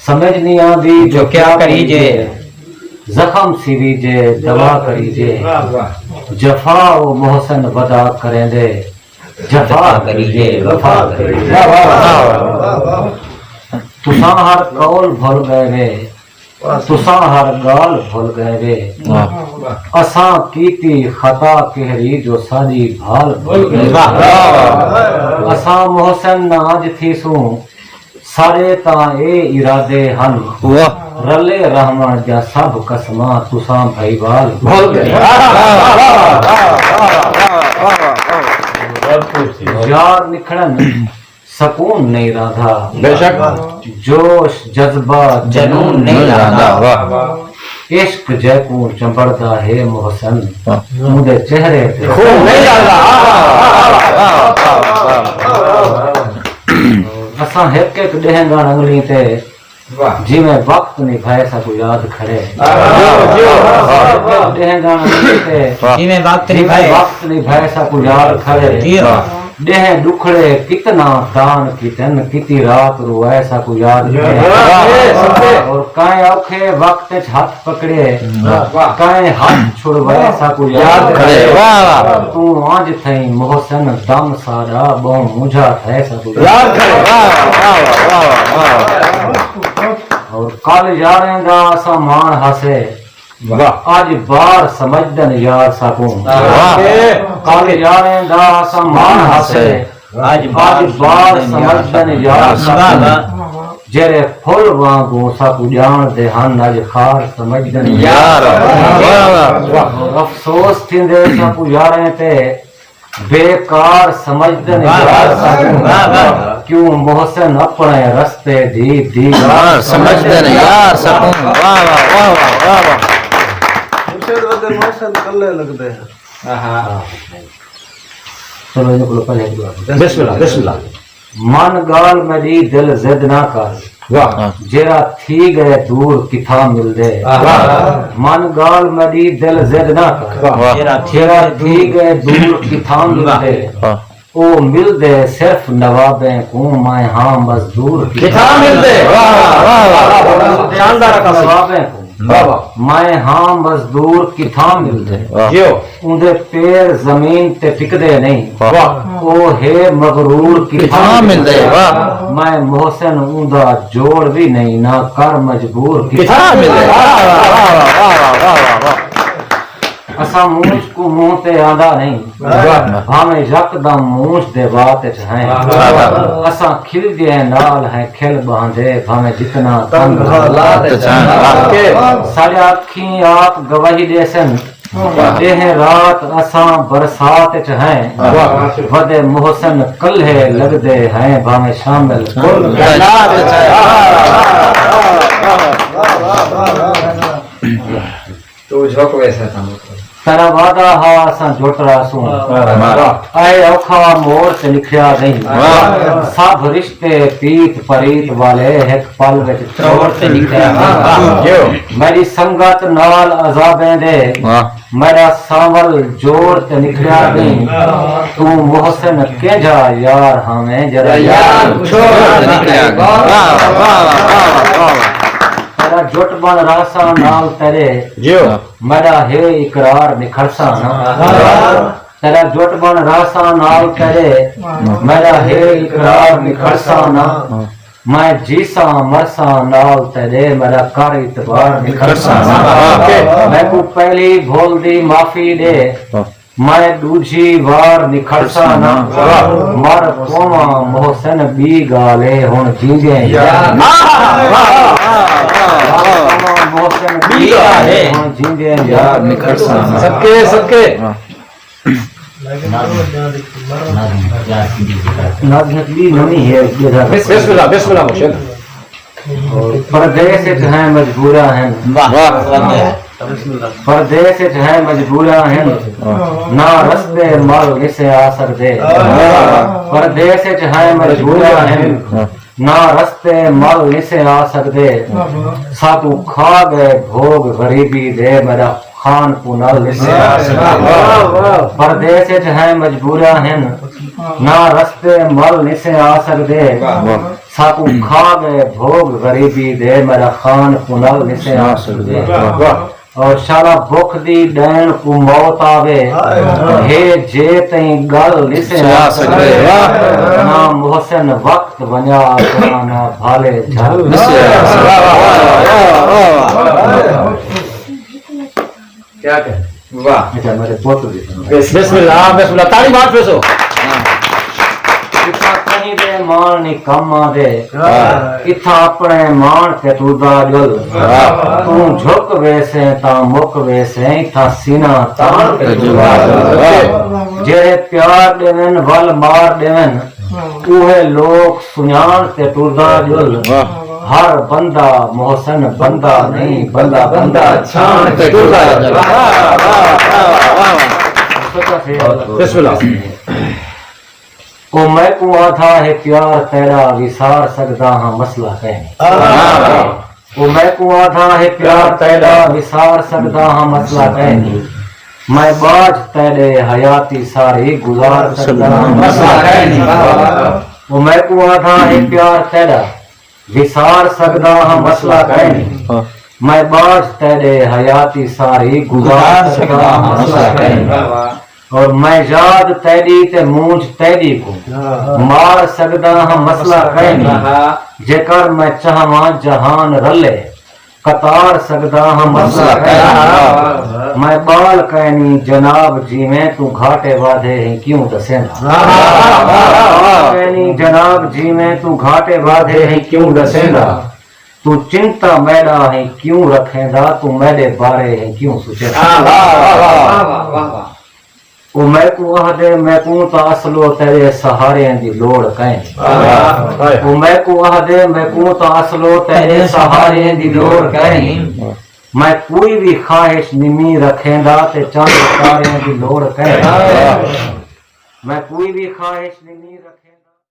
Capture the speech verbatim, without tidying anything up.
سمجھ نہیں آندی جو کیا کریجے۔ زخم سیویجے، دوا کریجے۔ جفا او محسن ودا کریندے، جفا کریجے، وفا کریجے۔ تساں ہر قول بھل ڳئے وے، تساں ہر ڳالھ بھل ڳئے وے۔ اساں کیتی خطا کہڑی جو ساݙی بھال بھل ڳئے۔ اساں محسن نہ اڄ تھیسوں، ساݙے تاں اے ارادے ہن۔ رلے رہوݨ دیاں سبھ قسماں تساں بھائیوال بھل ڳئے۔ یار نکھڑن سکون نہیں رہندا۔ بے شک۔ جوش، جذبہ، جنون نہیں رہندا۔ عشق جیکوں چنبڑدا ہے محسن، اوندے چہرے تے خون نہیں رہندا۔ اساں ہک ہک ݙینہہ ڳݨ انگلیں تے، جیویں وقت نبھائے ساکوں یاد کھڑے۔ ݙینہہ ڳݨ انگلیں تے، جیویں وقت نبھائے ساکوں یاد کھڑے۔ ݙینہہ ݙکھڑے کتنا دان کیتن، کیتی رات روائے ساکوں یاد کھڑے۔ اور کائیں اوکھے وقت اچ ہتھ پکڑے، کائیں ہتھ چھڑوائے ساکوں یاد کھڑے۔ توں اڄ تھئیں محسن دم ساݙا، ٻہوں مونجھا تھئے ساکوں یاد کھڑے۔ اور کل یاریں دا اساں ماݨ ہاسے، اڄ بار سمجھدن یار ساکوں۔ کل یاریں دا اساں ماݨ ہاسے، اڄ بار سمجھدن یار ساکوں۔ جیڑھے پھل وانگوں ساکوں ڄاݨدے ہن، اڄ خار سمجھدن یار۔ اور افسوس تھیندے ساکوں یاریں تے، بیکار سمجھدن یار ساکوں۔ کیوں محسن اپݨے رستے دی دیوار سمجھدن یار ساکوں۔ واہ واہ، واہ واہ، واہ واہ۔ مرشد ودے محسن کلے لڳدے ہن۔ چلو، انہاں کولوں پہلے ہک دعا۔ بسم اللہ، بسم اللہ۔ من ڳالھ میݙی دل ضد نہ کر، جیڑھا تھی ڳئے دور کتھاں ملدے۔ من ڳالھ میݙی دل ضد نہ کر، جیڑھا تھی ڳئے دور کتھاں ملدے۔ او ملدے صرف نوابیں کوں، میں ہاں مزدور کتھاں ملدے۔ واہ واہ، واہ واہ، شاندار رقص۔ نوابیں کوں۔ میں ہاں مزدور کتھاں ملدے۔ اوندے پیر زمین تے ٹکدے نہیں۔ او ہے مغرور کتھاں ملدے۔ میں محسن اوندا جوڑ وی نہیں، نہ کر مجبور کتھاں ملدے۔ اساں مونجھ کوں منہ تے آندا نہیں، بھاویں یکدم مونجھ دے وات اچ ہیں۔ اساں کھل ڳئے نال ہیں کھل ٻہندے، بھاویں جتنا تنگ حالات اچ ہیں۔ ساݙے اکھیں آپ گواہی ݙیسن، ݙینہہ رات اساں برسات اچ ہیں۔ ودے محسن کلھے لڳدے ہیں، بھاویں شامل کل کائنات اچ ہیں۔ تو جھک ویسے ساموں۔ تیݙا وعدہ ہا اساں جٹ رہسوں۔ اے اوکھا موڑ تے نکھڑیا نہیں۔ سبھ رشتے پیت پریت والے ہک پل وچ تروڑ تے نکھڑیا نہیں۔ میݙی سنگت نال عذابیں دے، میݙا سانول جوڑ تے نکھڑیا نہیں۔ توں محسن کینجھا یار ہاویں جیڑھا یار چھوڑ تے نکھڑیا نہیں۔ تیݙا جٹ بݨ رہساں نال تیݙے، میݙا ہے اقرار نکھڑساں نہ۔ تیݙا جٹ بݨ رہساں نال تیݙے، میݙا ہے اقرار نکھڑساں نہ۔ میں جیساں مرساں نال تیݙے، میݙا کر اعتبار نکھڑساں نہ۔ میکوں پہلی بھل دی معافی ݙے، میں ݙوجھی وار نکھڑساں نہ۔ مر پوواں محسن ٻی ڳالھ اے، ہݨ جیندے یار۔ مر پوواں محسن ٻی ڳالھ اے، ہݨ جیندے یار نکھڑساں نہ۔ صدقے، صدقے۔ ناظم ہک ٻی نویں ہے، ٻیٹھا۔ بس-، بسم اللہ، بسم اللہ مرشد۔ اور پردیس اچ ہیں مجبوراں ہن۔ واہ۔ پردیس اچ ہیں مجبوراں ہن۔ نہ رستے مل نسے آ سڳدے۔ پردیس اچ ہیں مجبوراں ہن۔ نہ رستے مل نسے آ سڳدے۔ ساکوں کھا ڳئے بھوڳ غریبی دے، میݙا خان کوں نل نسے آ سڳدے۔ پردیس اچ ہیں مجبوراں ہن، نہ رستے مل نسے آ سڳدے۔ ساکوں کھا ڳئے بھوڳ غریبی دے، میݙا خان کنل نسے آ سڳدے۔ اور شالا بکھ دی ݙیݨ کوں موت آوے، ہے جے تئیں ڳل نسے آ سڳدے۔ نہ محسن وقت ونڄا آسرا، نہ بھالے جھل نسے آ سڳدے۔ کیا کہہ؟ واہ۔ اچھا، میرے پوت بھی سنو۔ بسم اللہ، بسم اللہ، تالی مار پیسو۔ اتھاں کہیں دے ماݨ نی کم آندے۔ واہ۔ اتھاں اپݨے ماݨ تے ٹردا ڄل۔ واہ۔ توں جھک ویسیں تاں مک ویسیں، اتھاں سینہ تاݨ تے ٹردا ڄل۔ واہ۔ جیڑھے پیار ݙیون ول مار ݙیون، اوہے لوک سنڄاݨ تے ٹردا ڄل۔ واہ۔ ہر بندہ محسن بندہ نہیں، بندہ بندہ چھاݨ تے ٹردا ڄل۔ واہ، واہ، واہ، واہ، واہ۔ سچا شعر۔ بسم اللہ۔ او میکوں آدھا ہے پیار تیݙا، وسار سڳدا ہاں مسئلہ کائنی۔ او میکوں آدھا ہے پیار تیݙا، وسار سڳدا ہاں مسئلہ کائنی۔ میں ٻاجھ تیݙے حیاتی ساری، گزار سڳدا ہاں مسئلہ کائنی۔ او میکوں آدھا ہے پیار تیݙا، وسار سڳدا ہاں مسئلہ کائنی۔ ہاں۔ میں ٻاجھ تیݙے حیاتی ساری، گزار سڳدا ہاں مسئلہ کائنی۔ اور میں یاد تیݙی تے مونجھ تیݙی کوں، ہاں، مار سڳدا ہاں مسئلہ کائنی۔ ہاں۔ جیکر میں چاہواں جہان رلے، قطار سڳدا ہاں مسئلہ کائنی۔ ہاں۔ میں ٻال کائنی جناب جیویں توں، گھاٹے وادھے ہیں کیوں ݙسیندا۔ ہاں۔ ٻال کائنی جناب جیویں توں، گھاٹے وادھے ہیں کیوں ݙسیندا۔ توں چنتا میݙا ہیں کیوں رکھیندا، توں میݙے بارے ہیں کیوں سوچیندا۔ واہ، واہ، واہ، واہ، واہ، واہ۔ او میکوں آہدے، میکوں تاں اصلو تیݙے سہاریں دی لوڑ کائنی۔ واہ، واہ۔ او میکوں آہدے، میکوں تاں اصلو تیݙے سہاریں دی لوڑ کائنی۔ میں کوئی وی خواہش نمی رکھیندا، تے چند تاریں دی لوڑ کائنی۔ واہ۔ میں کوئی وی خواہش نمی رکھ